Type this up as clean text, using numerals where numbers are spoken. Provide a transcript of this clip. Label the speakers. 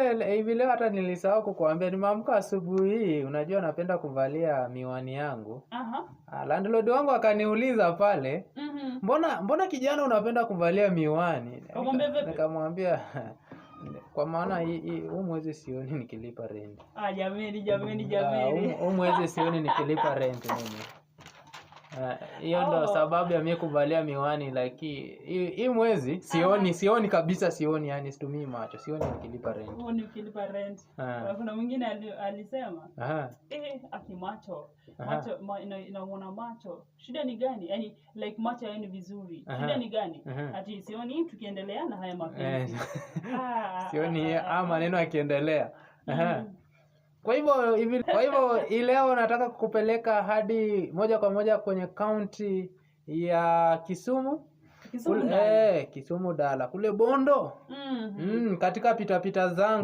Speaker 1: Ujue hivi leo hata nilisahau kukuambia, nimeamka asubuhi hii, unajua napenda kuvalia miwani yangu. Ah, landlord wangu akaniuliza pale, mbona kijana unapenda kuvalia miwani?
Speaker 2: Ukamwambia vipi?
Speaker 1: Nikamwambia kwa maana huu mwezi sioni nikilipa rent.
Speaker 2: Ah, jameni, jameni,
Speaker 1: Ah,
Speaker 2: jameni.
Speaker 1: huu mwezi sioni nikilipa rent mimi. Ah, hiyo ndo sababu ya mimi kuvalia miwani, like hii mwezi sioni, sioni kabisa, sioni, yani situmii macho, sioni nikilipa rent.
Speaker 2: Huo ni ukilipa rent. Kuna mwingine alisema aki macho macho inamuona macho, shida ni gani? Yani like macho yaani vizuri, shida ni gani? Ati sioni tukiendelea na haya mapenzi.
Speaker 1: Sioni maneno yakiendelea. Kwa hivyo hii leo nataka kukupeleka hadi moja kwa moja kwenye kaunti ya Kisumu.
Speaker 2: Kisumu
Speaker 1: Kule,
Speaker 2: ndani.
Speaker 1: Kisumu Dala kule Bondo. Katika pitapita zangu